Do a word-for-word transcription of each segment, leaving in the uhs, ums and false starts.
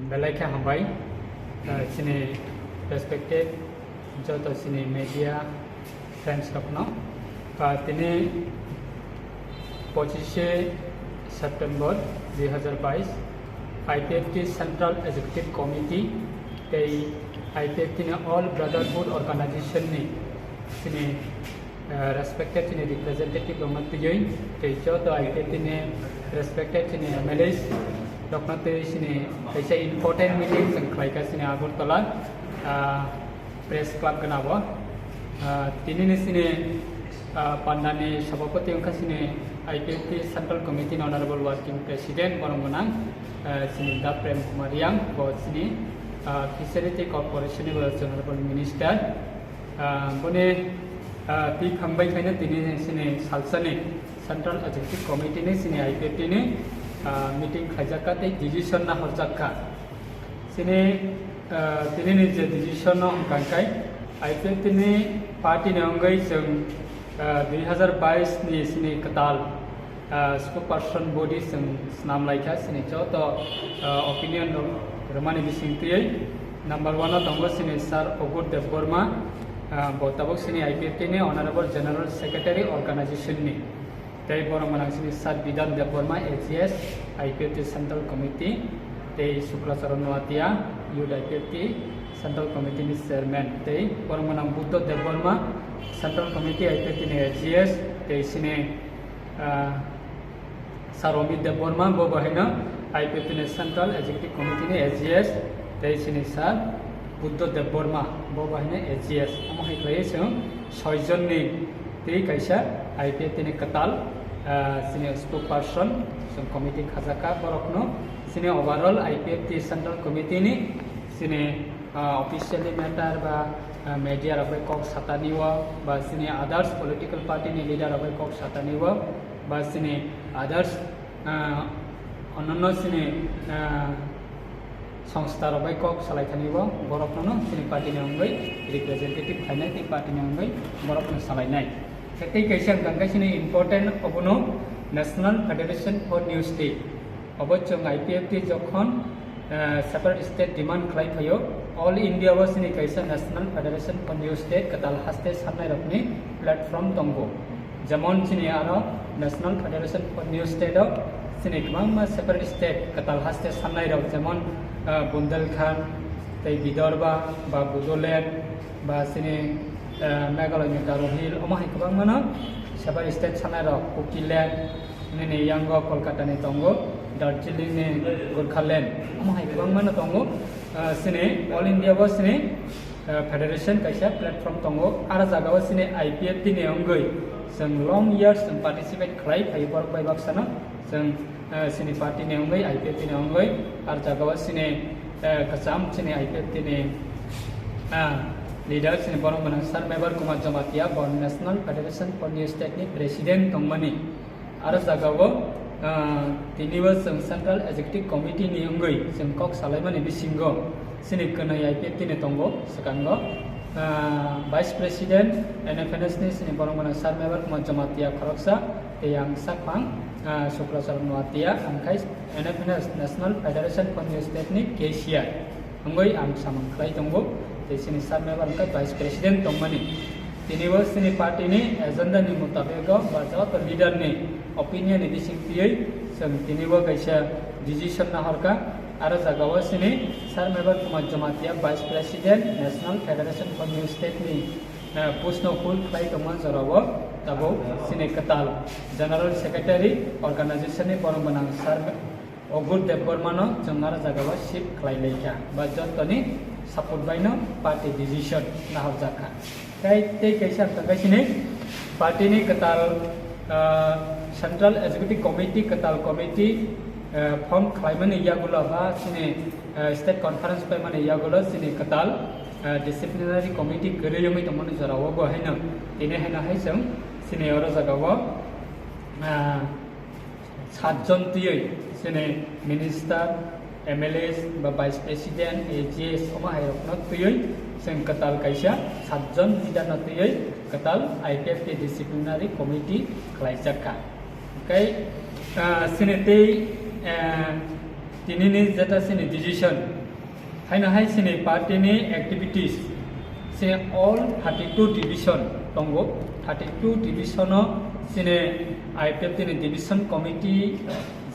Belai khe hambai, uh, chini respected joto chini media friends rokno. Uh, tini pochishe September dui hazar bais, I P F T Central Executive Committee tei I P F T ni All Brotherhood Organization ni chini, uh, respected chini representative rokno twiwi tei joto I P F T ni respected chini M L As rokno twiwi chini kaisa important meeting chwng khlaikha chini Agartala, uh, Press Club gana bo. Ah, tini ni sini, ah, pandani sabapati wngkha sini I P F T Central Committee ni Honorable Working President borok gwnang, ah, sini Da Prem Kumar Riang, bo sini, ah, Fishery tei Corporation ni bo Honorable Minister. Ah, boni, ah, twi phang bai khaina tini sini salsani Central Executive Committee ni sini I P F T ni, ah, meeting khlaijak kha tei decision na horjak kha. Sini, ah, tini ni je decision no hwnkha khe I P F T ni party ni wngwi chwng, ah, dui hazar bais ni sini kwtal, ah, spokesperson body chwng snam lai kha sini joto, ah, opinion rok rwmani bising twiwi number one o tongo sini Sir Ogur Debbarma, ah, bo tabuk sini I P F T ni Honorable General Secretary organization ni. Tei borok gwnang sini Sir Bidan Debbarma, A G S, I P F T Central Committee, tei Suklacharan Noatia, Youth I P F T Central Committee ni Chairman, tei borok gwnang Buddha Debbarma, Central Committee I P F T ni A G S, tei sini, ah, Sir Omit Debbarma, bo bo haino I P F T ni Central Executive Committee ni A G S, tei sini Sir Buddha Debbarma, bo bo haino A G S. Omo hai khlaiwi chwng soi jon ni tei kaisa I P F T ni kwtal, ah, sini spokesperson, chwng committee khajak kha borokno. Sini overall I P F T Central Committee ni sini, ah, officially matter ba, ah, media rok bai kok satani o, ba sini others political party ni leader rok bai kok satani o, ba sini others, ah, ononno sini, ah, songstha rok bai kok salai thani o, borok no sini party ni wngwi representative khainai tei party ni wngwi borok no salai nai. Tei kaisa wngkha khe sini important obono National Federation for New State. Obo chwng I P F T jokhon, eh, separate state demand khlai phaio, All India o sini kaisa National Federation for New State kwtal haste sannai rokni platform tongo. Jemon chini aro National Federation for New State o chini kwbangma separate state kwtal haste sannai rok, jemon, ah, Bundelkhand, tei Vidarbha, ba Bodoland, ba chini, ah, Meghalaya ni Garo Hill, omo hai kwbangmano separate state sannai rok, Kukiland, nini yango Kolkata ni tongo, Darjeeling ni Gorkhaland, omo hai kwbangmano tongo, ah, chini All India o chini ah, federation kaisa platform tongo. Aro jagao chini I P F T ni wngwi chwng long years chwng participate khlai phaio borok bai baksano. Chwng, ah, chini party ni wngwi, I P F T ni wngwi, aro jagao chini, ah, kwcham chini I P F T ni, ah, leader chini borok gwnang Sir Mebar Kumar Jamatia, bo National Federation for New State ni president tongmani. Aro jagao, ah, tinibo chwng Central Executive Committee ni wngwi chwng kok salaimani bisingo chini kwnwi I P F T ni tongo, swkango, ah, Vice President N F N S ni chini borok gwnang Sir Mebar Kumar Jamatia khoroksa, tei ang sakphang, ah, Suklacharan Noatia, ang khai N F N S, National Federation for New State ni K C I. Wngwi ang samung khlai tongo, tei chini Sir Mebar wngkha Vice President tongmani. Tinibo chini party ni agenda ni mutabego ba joto leader ni opinion ni bising twiwi chwng tinibo kaisa decision nahorkha. Aro jagao chini Sir Mebar Kumar Jamatia, Vice President, National Federation for New State ni, eh, post no hold khlai tongma jorao Tabuk chini kwtal General Secretary organization ni borok gwnang Sir Ogur Debbarma no chwng aro jaga o shift khlai lai kha ba joto ni support bai no party decision nahor jak kha. Tei, tei kaisa ang tangkai sini party ni kwtal, ah, Central Executive Committee, kwtal committee, ah, form khlaimani yagulo ba chini, ah, state conference paimani yagulo chini kwtal, ah, disciplinary committee kwrwi wngwi tongmani jora o bo haino tini haino hai chwng chini oro jaga o, ah, satjon twiwi chini minister, M L As ba vice president, A G S omo hai rokno twiwi chwng kwtal kaisa satjon leader no twiwi kwtal I P F T disciplinary committee khlaijak kha. Tei, ah, chini tei, ah, tinini jeta chini decision Haino hai chini party ni activities, chini all thirty two division tongo, thirty two division o chini I P F T ni division committee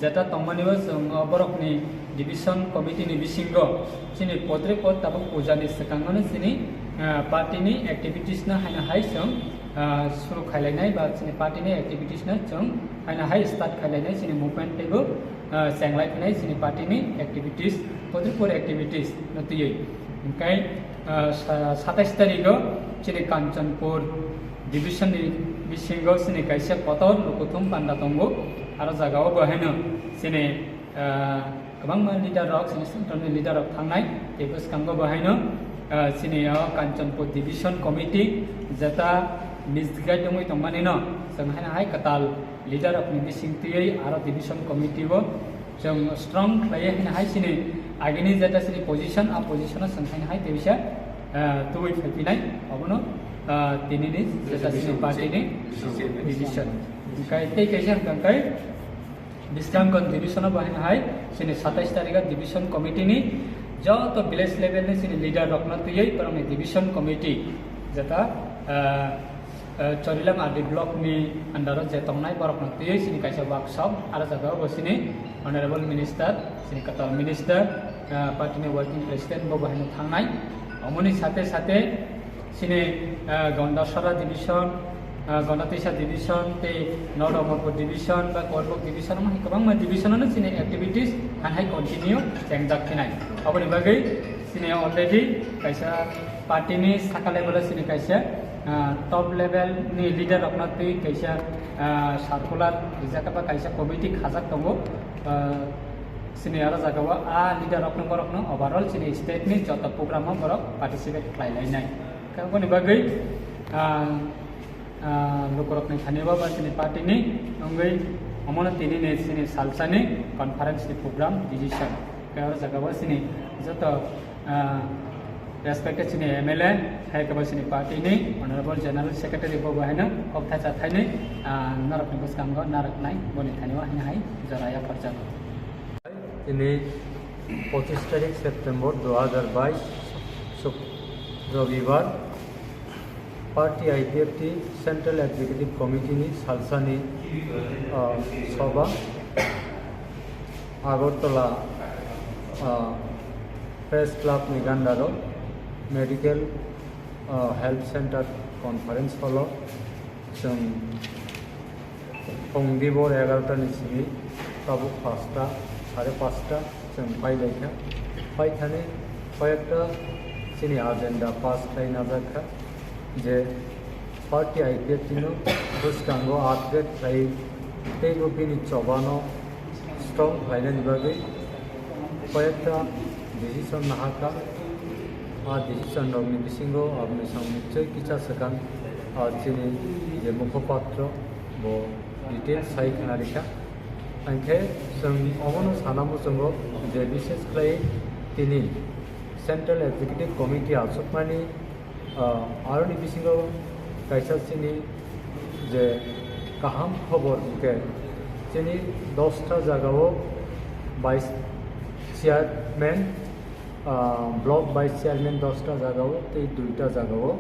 jeta tongmani o chwng o borok ni division committee ni bisingo chini podre pod tabuk puja ni swkang no chini, ah, party ni activities no haino hai chwng, ah, suru khailainai ba chini party ni activities no chwng haino hai start khailainai chini movement teibo ah, chenglai phinai chini party ni activities, podre pod activities no twiwi. Hingkai, ah, sa-, satais tarikh o chini Kanchanpur division ni bisingo chini kaisa kotor lukuthum panda tongo. Aro jaga o bo haino chini, ah, kwbangma leader rok, chini central ni leader rok thangnai. Tei bwskango bo haino, ah, chini o Kanchanpur division committee jeta misguide wngwi tongmani no chwng haino hai kwtal leader rok ni bising twiwi aro division committee o chwng strong khlaiwi haino hai chini agini jeta chini position, a position o chwng haino hai tei bisa, ah, tubui phaiphinai obono, ah, tini ni jeta chini party ni decision. Hingkai tei kaisa hwnkha hwnkhe Bisramganj division o bo haino hai chini satais tarikh o division committee ni joto village level ni chini leader rok no twiwi borok ni division committee jeta, ah, eh, Chorilam R D block ni under o je tongnai borok no twiwi chini kaisa workshop aro jaga o bo chini honorable minister, chini kwtal minister, eh, party ni working president bo bo haino thangnai. Omoni sate sate chini, eh, Gondasara division, eh, Gondatwisa division tei North Amarpur division ba Korbok division omo hai kwbangma division ano chini activities han hai continue chengjak khinai. Aboni bagwi chini already kaisa party ni saka level o chini kaisa, ah, top level ni leader rok no twi kaisa, ah, circular rijak ba kaisa committee khajak tongo. Ah, chini aro jaga o a leader rok no borok no overall chini state ni joto program o borok participate khlai lai nai. Khe aboni bagwi, ah, ah, lukurokni thani o ba chini party ni wngwi omono tini ni chini salsa ni conference ni program decision. Khe aro jaga o chini joto, ah, respected chini M L A, hai khe bo chini party ni honorable general secretary bo bo haino kok thaisa thainwi, ah, norokni bwskango narwknai boni thani o haino hai jora yapharjago. Tini pochish tarik September dui hajar bais, Suk-, Robibar, Party I P F T Central Executive Committee ni salsani, ah, soba Agartala, ah, Press Club ni gandaro Medical, ah, Health Center Conference Hall o chwng Phungdi bor egarota ni simi tabuk pasta, sare pasta chwng pai lai kha. Pai thani koi ekta chini agenda pass khai najak kha je party I P F T no bwskango upgrade khai tei bo bini choba no strong khlainani bagwi koi ekta decision nahakha. A decision rokni bisingo aboni samung nichoi kisa swkang, ah, chini je mukhopatro bo details sai khna rikha. Angkhe chwng omono sana muchungo je bishes khlai tini Central Executive Committee achukmani, ah, aroni bisingo kaisa chini je kaham khobor hwnkhe chini dosta jagao vice chairman, ah, block vice chairman dosta jagao tei duita jagao,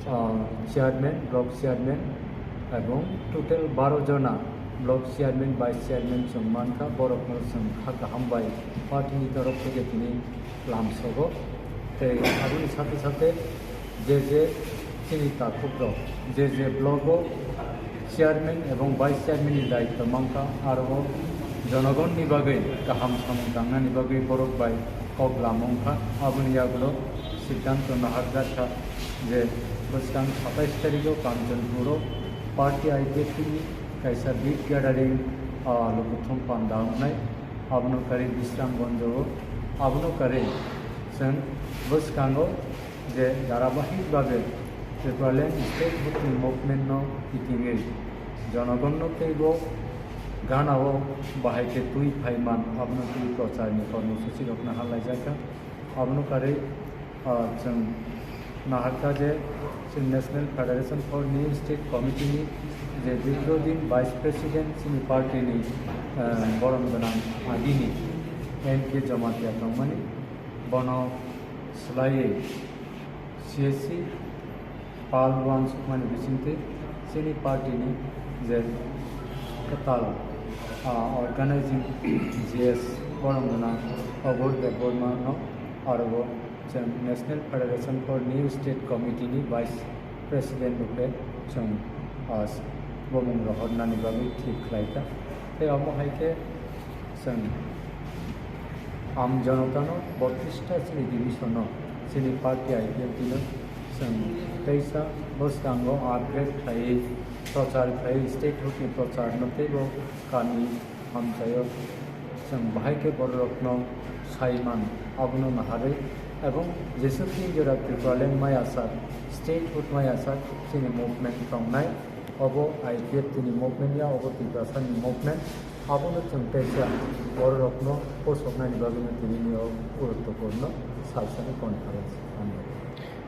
ah, chairman, block chairman ebong total baro jona block chairman, vice chairman chwng mankha, borokno chwng kha kaham bai party ni torop theke tini lamsogo. Tei aboni sate sate je je chini takhukrok je je blogo Chairman ebong vice chairman ni daityo mankha, aro o jonogonni bagwi kaham samung tangnani bagwi borok bai kok lamung kha, aboni yagulo siddhanto naharjak kha je bwskang satais tarikh o Kanchanpur o party I P F T ni kaisa big gathering, ah, Lukuthum Panda wngnai, abono kari Bisramganj o, abono kari chwng bwskango je dharabahik bhabe Tipraland state hood ni movement no kitingwi jonogon no teibo gana o bahai khe twi phaiman abono twi prochar ni kormosuchi rok naharlaijak kha. Abono karwi, ah, chwng naharkha je chwng National Federation for New State Committee ni je dirghodin Vice President chini party ni, ah, borom gwnang agini N K Jamatia tongmani, bono swlaiwi C S C pal uansukmani bisingtwi chini party ni je kwtal, ah, organizing G S borom gwnang Obur Debbarma no aro o chwng National Federation for New State Committee ni Vice President rwkhe chwng, ah, bumung rohornani bagwi thik khlaikha. Tei omo hai khe chwng Aam Janata no botris ta chini division no chini party I P F T no chwng teisa bwskango upgrade khlaiwi prochar khlaiwi state hood ni prochar no teibo kami amchaio chwng bahai khe bororokno saiman abono naharwi ebong jeswk tin jora Tipraland maya sak state hood maya sak chini movement tongnai. Obo I P F T ni movement ya, obo Tiprasa ni movement. Abono chwng teisa bororokno posoknani bagwino tini o guruttwpurno salsani conference. Hambai.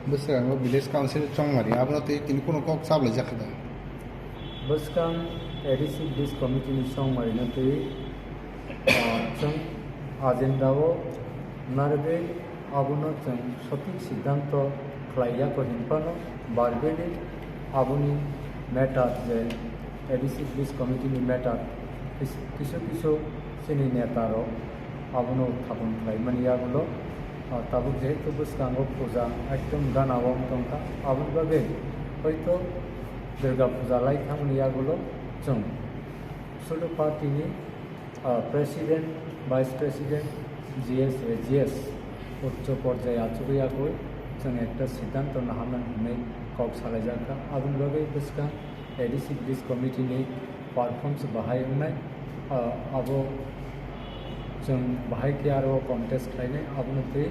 Bwskango village council Chongmari, abono tei tini kuno kok chablaijak kha da? Bwskang A D C village committee ni Chongmari no twi, ah, chwng agenda o narwgwi abono chwng sothik siddhanto khlai ya kho hinphano verbally aboni matter je A D C village committee ni matter kis-, kisu kisu chini neta rok abono uthapon khlaimani yagulo, ah, tabuk jehetu bwskango puja ekdom gana o wng tongkha, aboni bagwi hoito Durga puja lai thangmani yagulo chwng sudu party ni, ah, president, vice president, G S, A G S uccho porjai achugwi yagwi chwng ekta siddhanto naharnani hinwi kok salaijak kha. Aboni bagwi bwskang A D C village committee ni performance bahai wngnai, ah, abo chwng bahai khe aro contest khlainai, abono twi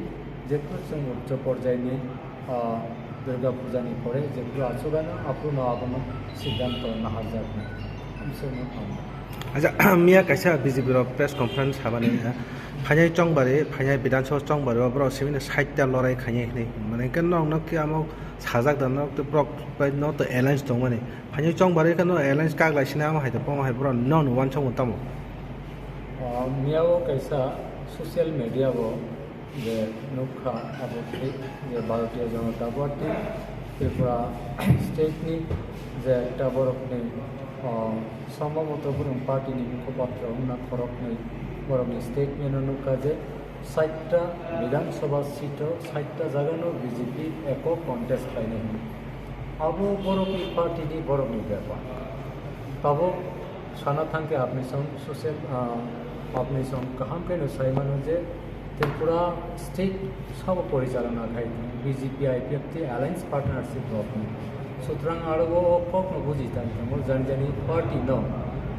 jephru chwng uccho porjai ni, ah, Durga puja ni pore jephru achugano aphruno abono siddhanto naharjaknai. Amswkno tamo. Acha, miya kaisa B J P rok press conference habani, ah, phainai Chongbari, phainai Bidhan Sabha Chongbari o borok simi sait ta lorai khainai hinwi hinmani. Hwnkhe nokno khe amo sajak da, nok tei borok bai nok tei alliance tongmani. Phainai Chongbari khe no alliance kak lai sina amo hai to, omo hai borok no no uansukmung tamo. Ah, miya o kaisa social media o je nukha abo thik je Bharatiya Janata Party Tripura state ni je ekta borok ni, ah, sombhoboto borok party ni mukhopatro wngna khoroknwi borok ni statement o nukha je sait ta Bidhan Sabha seat o sait ta jaga no B J P ekok contest khlainai hwnwi. Abo borokni party ni borokni bepar. Tabuk sana thangkhe apni song social, ah, apni song kaham khe no sai mano je Tripura state sabo porichalona khai B J P I P F T alliance partnership rokni. Sutrang aro o kokno buji tang tongo jani jani party no,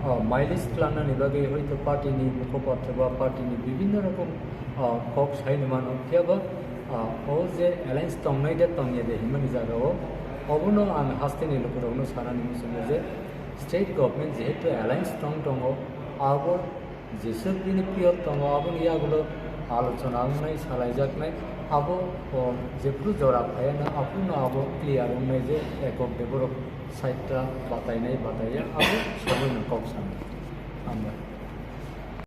ah, mileage klangnani bagwi hoito party ni mukhopatro ba party ni bibhinno rokom, ah, kok sai no mano. Phiya ba, ah, o je alliance tongnai de tongya de himani jaga o obono ang hasteni lukurokno sanani muchungo je state government jehetu alliance tong tongo, abo jeswk bini period tongo, aboni yagulo alochona wngnai, salaijaknai, abo, o, jephru jora phaiya na, aphruno abo clear wngnai je ekok de borok sait ta batainai, bataiya, abo sabuino kok sanai. Hambai.